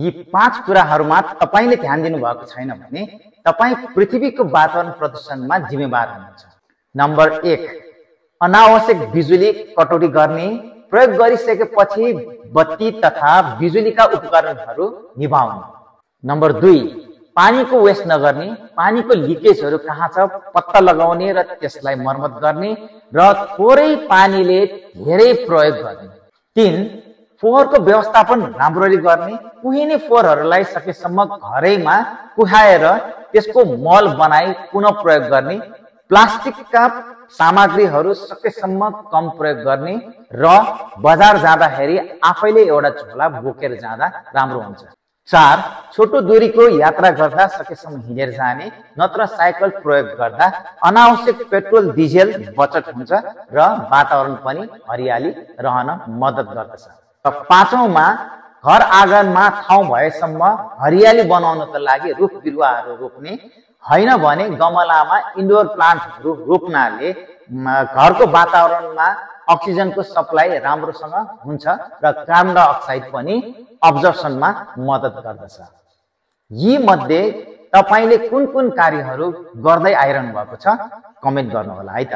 यी 5 कुराहरुमा तपाईले ध्यान दिनु भएको छैन भने तपाई पृथ्वीको वातावरण प्रदूषणमा जिम्मेवार हुनुहुन्छ। नम्बर 1, अनावश्यक बिजुली कटौती गर्ने, प्रयोग गरिसकेपछि बत्ती तथा बिजुलीका उपकरणहरू निभाउने। नम्बर 2, पानीको वेस्ट नगर्ने, पानीको लिकेजहरू कहाँ छ पत्ता लगाउने र त्यसलाई मर्मत गर्ने र थोरै पानीले धेरै प्रयोग गर्ने। 3, फोहोरको व्यवस्थापन राम्ररी गर्ने, कुहिने फोहोरहरूलाई सकेसम्म घरैमा कुहाएर त्यसको मल बनाई पुनः प्रयोग गर्ने, प्लास्टिकका सामग्रीहरू सकेसम्म कम प्रयोग गर्ने र बजार जाँदाखेरि आफैले एउटा झोला बोकेर जाँदा राम्रो हुन्छ। 4, छोटो दूरीको यात्रा गर्दा सकेसम्म हिँडेर जाने नत्र साइकल प्रयोग गर्दा अनावश्यक पेट्रोल डिजेल बचत हुन्छ र वातावरण पनि हरियाली रहन मद्दत गर्दछ। र 5औंमा घर आँगनमा ठाउँ भएसम्म हरियाली बनाउनको लागि रुख बिरुवाहरू रोप्ने, हैन भने गमलामा इन्डोर प्लान्टहरू रोप्नाले घरको वातावरणमा अक्सिजनको सप्लाई राम्रोसँग हुन्छ र कार्बन डाइअक्साइड पनि अब्जर्प्सनमा मद्दत गर्दछ। यी मध्ये तपाईले कुन कुन कार्यहरू गर्दै आइरहनु भएको छ कमेन्ट गर्नु होला है त।